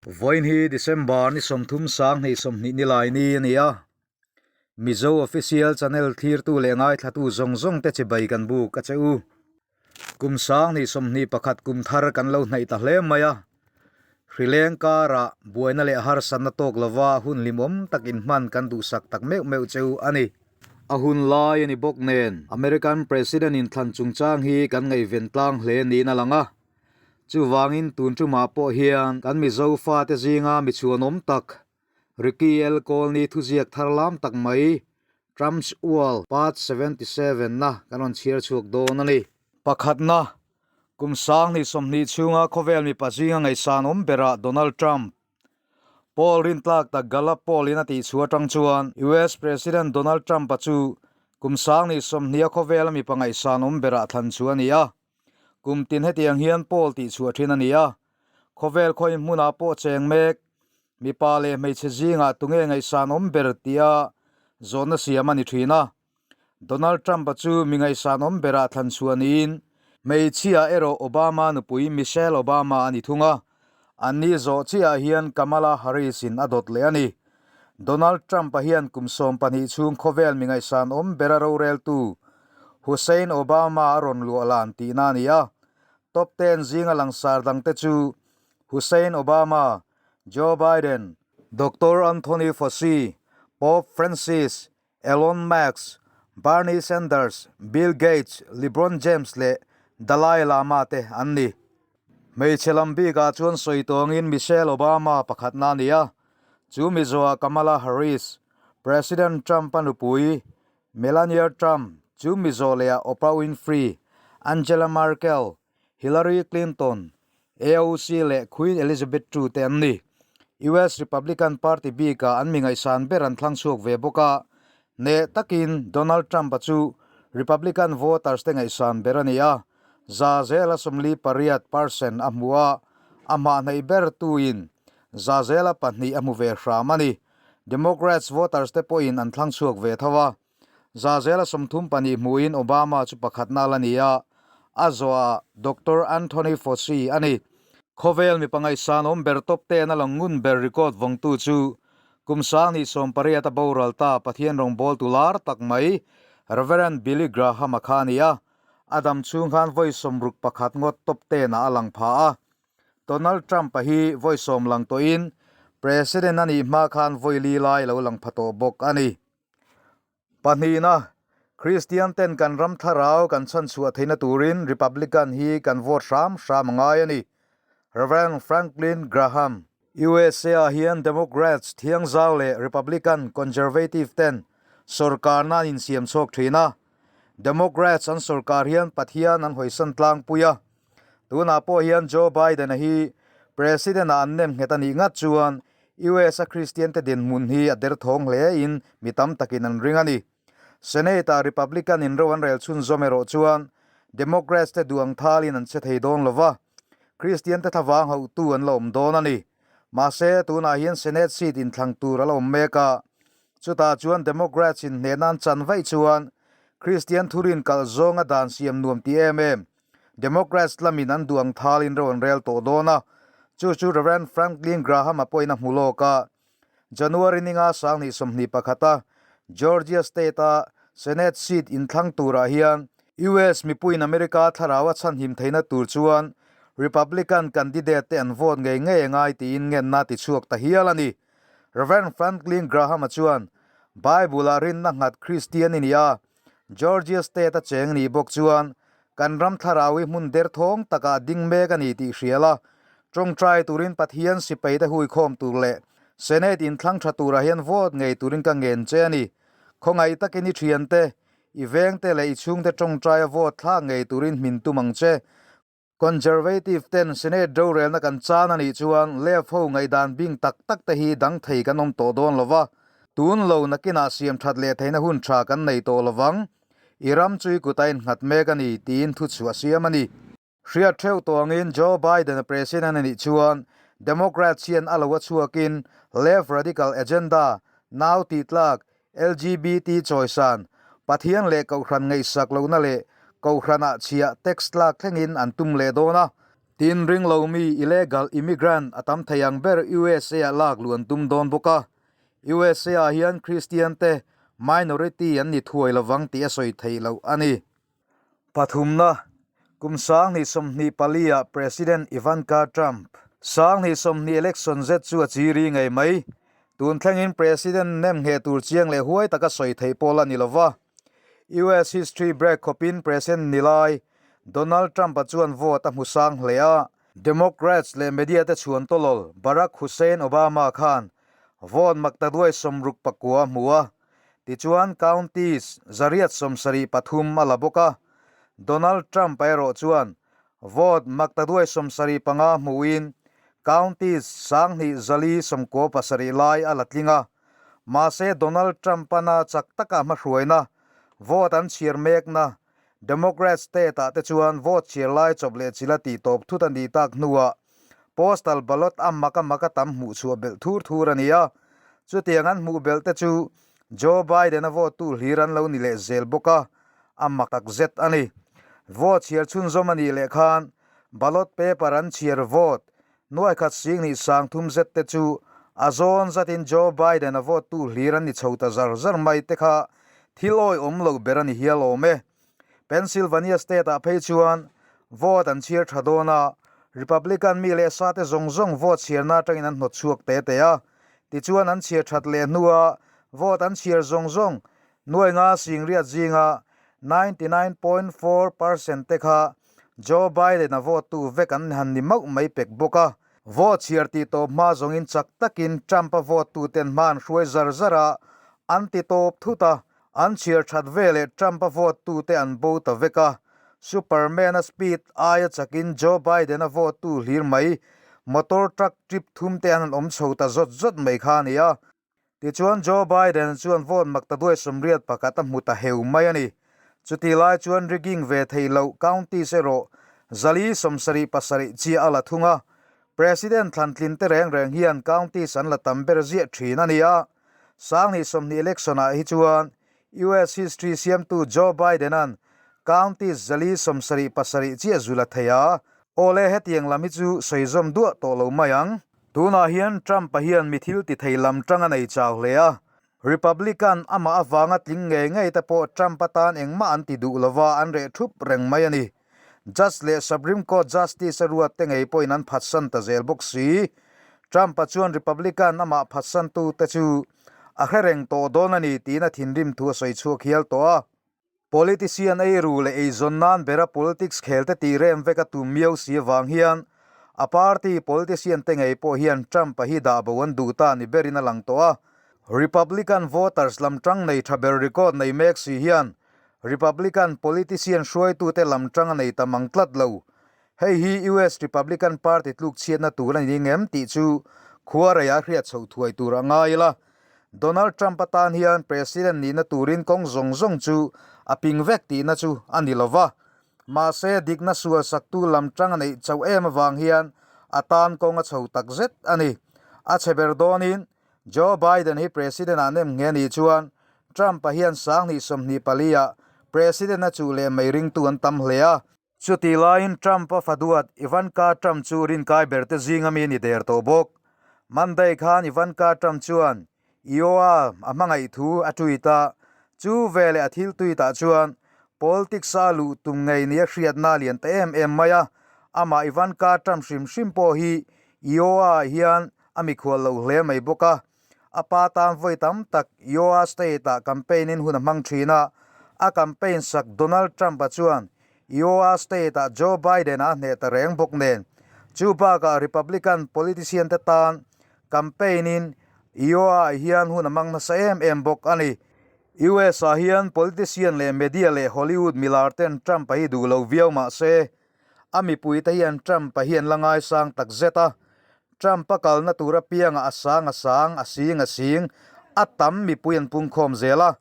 Vawiin hi December ni 30 sang hnih 20 ni lai ni a ni a. Mizo Official Channel thlirtu leh ngaithlatu zawng zawng te chibai kan buk a che u. Kum sang hnih 21 kum thar kan lo hnaih ta hle mai a. Hrileng karah buaina leh harsatna tawk lova hun hlimawm tak inhman kan duhsak tak meuh meuh che u a ni. A hun lai a ni bawk nen American President inthlan chungchang hi kan ngaihven tlang hle niin a lang a. Chuvangin tun tumah pawh hian kan Mizo fate zinga mi chhuanawm tak Ricky L. Kawlni thuziak thar lam tak mai Trump's World Part 77 na kan rawn chhiar chhuak dawn a ni. Pakhatna, kum 2020 chhunga khawvel mipa zinga ngaihsanawm berah Donald Trump. Poll rintlak tak Gallup poll in a tihchhuah atang chuan US President Donald Trump-a chu kum 2020 a khawvela mipa ngaihsanawm berah thlan chu a ni a. Kum tin hetiang hian poll tihchhuah thin a ni a, khawvel khawi hmunah pawh cheng mek, mipa leh hmeichhe zingah tunge ngaihsan awm ber tia zawhna siam a ni thin a. Donald Trump-a chu mi ngaihsan awm berah thlan chhuah niin hmeichhia erawh Obama nupui Michelle Obama a ni thung a, anni zawh chiahah hian Kamala Harris-in a dawt leh a ni. Donald Trump-a hian kum 12 chhung khawvel mi ngaihsan awm bera roreltu Hussein Obama a rawn luah lan tihna a ni a. Top ten zinga langsar dangte chu Hussein Obama, Joe Biden, Doctor Anthony Fauci, Pope Francis, Elon Musk, Bernie Sanders, Bill Gates, LeBron James leh Dalai Lama te an ni. Hmeichhe lam bikah chuan sawi tawngin Michelle Obama pakhatna a ni a, chu mizoah Kamala Harris, President Trump-a nupui Melania Trump, chu mizo lehah Oprah Winfrey, Angela Merkel, Hillary Clinton, AOC leh Queen Elizabeth ii te an ni. US Republican Party bikah an mi ngaihsan ber an thlang chhuak ve bawk a, hneh takin Donald Trump-a chu Republican voters te ngaihsan ber a ni a, za zela 48 percent a hmu a, a hmahhnaih ber tuin za zela pahnih a hmu ve hram a ni. Democrats voters te pawhin an thlang chhuak ve tho a. Za zela 34 hmuin Obama chu pakhatna la ni a, a zawhah Doctor Anthony Fauci a ni. Khawvel mipa ngaihsan awm ber top ten a lang ngun ber record vawngtu chu kum 2018 a boral ta Pathian rawngbawltu lar tak mai Reverend Billy Graham-a kha a ni a, a dam chhung khan vawi 61 ngawt top ten-ah a lang pha a. Donald Trump-a hi vawi 10 lang tawhin President a nih hma khan vawi li lai lo lang pha tawh bawk a ni. Pahnihna, Kristian ten kan ram thlarau kan chhanchhuah theihna turin Republican hi kan vote hram hram a ngai a ni. Rev. Franklin Graham. USA ah hian Democrats thiangzau leh Republican conservative ten sawrkarna an insiam chhuak thin a. Democrats an sawrkar hian Pathian an hawisan tlangpui a. Tunah pawh hian Joe Biden-a hi President-ah an nem nghet a nih ngat chuan US-a Kristian te dinhmun hi a derthawng hle in mi tam takin an ring a ni. Senate-ah Republican in ro an rel chhunzawm erawh chuan Democrats te duh ang thalin an che thei dawn lo va, Kristian te thlavang hauhtu an la awm dawn a ni. Mahse, tunah hian Senate seat inthlang tur a la awm mek a, chutah chuan Democrats in hnehna an chan vaih chuan Kristian thurin kalh zawnga dan siam nuam ti em em Democrats lamin an duh ang thalin ro an rel tawh dawn a, chu chu Rev. Franklin Graham-a pawhin a hmu lawk a. January ninga 2021 a Georgia State-a Senate seat inthlang turah hian US mipuiin America thlarau a chhanhim theihna tur chuan Republican candidate te an vote ngei ngei a ngai tiin ngenna ti chhuak ta hial a ni. Rev. Franklin Graham-a chuan Bible-ah rinna nghat Kristian i ni a, Georgia State a cheng nih bawk chuan kan ram thlarau hi hmun derthawng takah ding mek a ni tih hria la, tawngtai turin Pathian sipai te huikhawm tur leh Senate inthlang tha turah hian vote ngei turin ka ngen che a ni. Khawngaih takin i thiante, i vengte leh i chhungte tawngtaia vote thlak ngei turin hmin tum ang che. Conservative ten Senate rorelna kan chan a nih chuan left ho ngaihdan bing tak tak te hi dang thei kan awm tawh dawn lo va, tun lo nakinah siam that leh theihna hun tha kan nei tawh lo vang. I ram chu i kut a innghat mek a ni, tiin thuchhuah siam a ni. Hriat theuh tawngin Joe Biden-a president a nih chuan Democrats hian a lo a chhuakin left radical agenda, nau tihtlak, LGBT chawisan, Pathian leh Kohhran ngaihsak lohna leh Kohhranah chhiah tax tlak thlengin an tum leh dawn a. Tin, ringlo mi, illegal immigrant, a tam thei ang ber USA ah lak luh an tum dawn bawk a. USA ah hian Kristian te minority an ni thuai lovang tih a sawi theih loh a ni. Pathumna, kum 2024 ah President Ivanka Trump 2020 election zet chu a chiri ngei mai. Tun thlengin President nem ngheh tur chiang leh huai taka sawi theih pawh la ni lova. US history break khawpin President ni lai Donald Trump-a chuan vote a hmu sang hle a. Democrats leh media te chhuan tawlawl Barack Hussein Obama khan vote maktaduai 69 a hmu a. Tichuan counties 173 a la bawk a. Donald Trump-a erawh chuan vote maktaduai 75 hmuin counties 2497 lai a la tling a. Mahse Donald Trump-ana chak taka hmahruaina vote an chhiar mekna Democrat state-ah te chuan vote chhiar lai chawp leh chila tih tawp thut a nih tak hnuah postal ballot a mak a mak a tam hmuh chhuah belh thur thur a ni a. Chutiang an hmuh belh te chu Joe Biden-a vote tu hlir an lo ni leh zel bawk a, a mak tak zet a ni. Vote chhiar chhunzawm a nih leh khan ballot paper an chhiar vote Nuai khat sing nih sang thum zet te chu a zawn zatin Joe Biden a vote tu hlir an ni chho ta zar zar mai te kha thil awi awm loh ber a ni hial awm e. Pennsylvania state ah phei chuan vote an chhiar tha dawn a, Republican mi leh sa te zawng zawng vote chhiarna atangin an hnawt chhuak te te a. Tichuan an chhiar that leh hnua vote an chhiar zawng zawng nuai nga sing riat zinga 99.4% te kha Joe Biden a vote tu vek an han ni mauh mai pek bawk a. Vote chhiar tih tawp hma zawngin chak takin Trump a vote tu ten hma an hruai zar zar a, an ti tawp thut a. An chhiar that veleh Trump a vote tu te an bo ta vek a. Superman a speed aia chakin Joe Biden a vote tu hlir mai motor truck trip thum te an han awm chho ta zawt zawt mai kha a ni a. Tichuan Joe Biden chuan vote maktaduai 81 a hmu ta heu mai a ni. Chutih lai chuan rigging ve thei loh counties erawh 477 chiah a la thung a. President thlantlin te reng reng hian counties an la tam ber ziah thin a ni a. 2020 election ah hi chuan US history siamtu Joe Biden-a'n counties 477 chiah zu la thei a. Awle hetiang lam hi chu sawi zawm duah tawh lo mai ang. Tunah hian Trump-a hian mi thil ti thei lam tang a nei chau hle a. Republican amah avanga tling ngei ngei te pawh Trump atan engmah an ti duh lova an reh thup reng mai a ni. Judge leh Supreme Court Justice a ruat te ngei pawhin an phatsan ta zel bawk si. Trump-a chuan Republican amah phatsantu te chu a hre reng tawh dawn a ni tiin a thinrim thu a sawi chhuak hial tawh a. Politician eiru leh eizawn nan bera politics khel te tih rem vek a tum miau si avang hian a party politician te ngei pawh hian Trump-a hi dah bo an duh ta ni berin a lang tawh a. Republican voters lam tang nei tha ber record nei mek si hian Republican politician hruaitute lam tang a nei ta mang tlat lo. Hei hi US Republican Party tluk chhiatna tur a ni ngem tih chu khua reiah hriat chhoh thuai tur a ngai ila. Donald Trump atan hian President nihna turin kawng zawng zawng chu a ping vek tihna chu a ni lo va. Mahse, dikna sual saktu lam tang a neih chauh em avang hian a tan kawng a chho tak zet a ni. A chhe ber dawnin Joe Biden hi President ah nem nghe nih chuan Trump-a hian 2024 ah President a chuh leh mai ringtu an tam hle a. Chutih laiin Trump-a faduat Ivanka Trump chu rinkai berte zinga mi a ni der tawh bawk. Monday khan Ivanka Trump chuan Iowa a hmangaih thu a tweet a, chu veleh a thil tweet ah chuan politics a luh tum ngei nia hriatna a lian ta em em mai a, amah Ivanka Trump hrim hrim pawh hi Iowa ah hian a mikhual lo hle mai bawk a. A pa tan vawi tam tak Iowa State-ah campaign-in hun a hmang thin a, a campaign sak Donald Trump-a chuan Iowa State-ah Joe Biden-a a hneh ta reng bawk nen. Chu bakah Republican politician-te tan campaign-in Iowa-ah hian hun a hmang nasa em em bawk a ni. US-ah hian politician leh media leh Hollywood milar ten Trump-a hi duh lo viau mah se, a mipuite hian Trump-a hi an la ngaisang tak zet a, Trump-a kalna tur apiangah a sang a sang, a sing a sing, a tam mipui an pungkhawm zel a.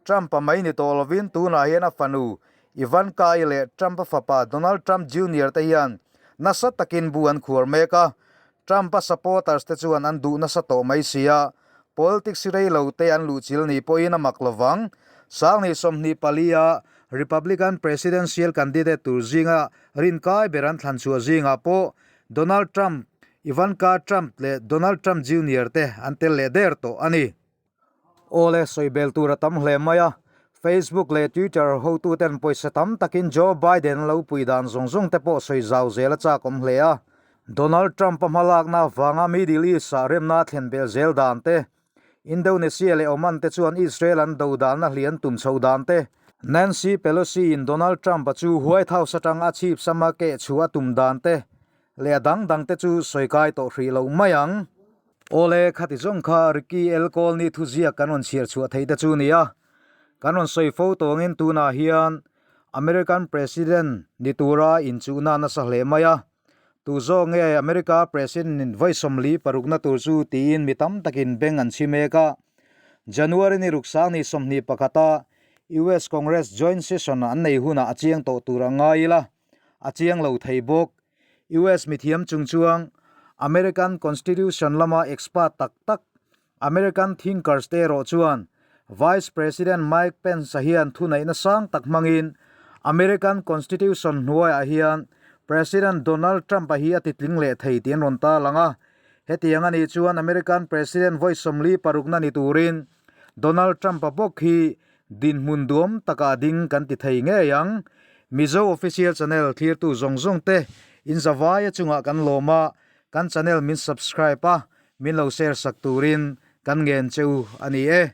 Trump-a mai ni tawh lovin tunah hian a fanu Ivanka-i leh Trump-a fapa Donald Trump Junior te hian nasa takin bu an khuar mek a. Trump-a supporters te chuan an duh nasa tawh mai si a, politics rei lo te an luhchil ni pawhin a mak lovang. 24 a Republican presidential candidate tur zinga rinkai ber an thlan chhuah zingah pawh Donald Trump, Ivanka Trump leh Donald Trump Junior te an tel leh der tawh a ni. Awle sawi bel tur a tam hle mai a, Facebook leh Twitter hotuten pawisa tam takin Joe Biden lo pui dan zawng zawng te pawh sawi zau zel a chak awm hle a. Donald Trump-a hmalakna avanga Middle East-ah remna a thlen belh zel dan te, Indonesia leh Oman te chuan Israel an do danna hlian tum chho dan te, Nancy Pelosi-in Donald Trump-a chu White House atang a chhip sama keh chhuah a tum dan te leh a dang dang te chu sawi kai tawh hrih lo mai ang. Awle, khati zawng kha Ricky L. Colney thuziak kan rawn chhiar chhuah theih te chu nia. Kan rawn sawi fo tawngin tunah hian American President ni tura inchuhna nasa hle mai a. Tu zawk nge America President vawi 46na tur chu tiin mi tam takin beng an chhi mek a. January ni ruksang ni 21 a US Congress Joint Session an nei hunah a chiang tawh tur a ngai ila, a chiang lo thei bawk. US mithiam chungchuang American Constitution lama expert tak tak American thinkers te erawh chuan Vice President Mike Pence-a hian thuneihna sang tak hmangin American Constitution hnuaiah hian President Donald Trump-a hi a titling leh thei tih an rawn tarlang a. Hetiang a nih chuan American President vawi 46na ni turin Donald Trump-a bawk hi dinhmun duam takah a ding kan ti thei ngei ang. Mizo Official Channel thlirtu zawng zawng te inzavaia chungah kan lawm a, kan channel min subscribe a, Min lo share sak turin kan ngen che u a ni e.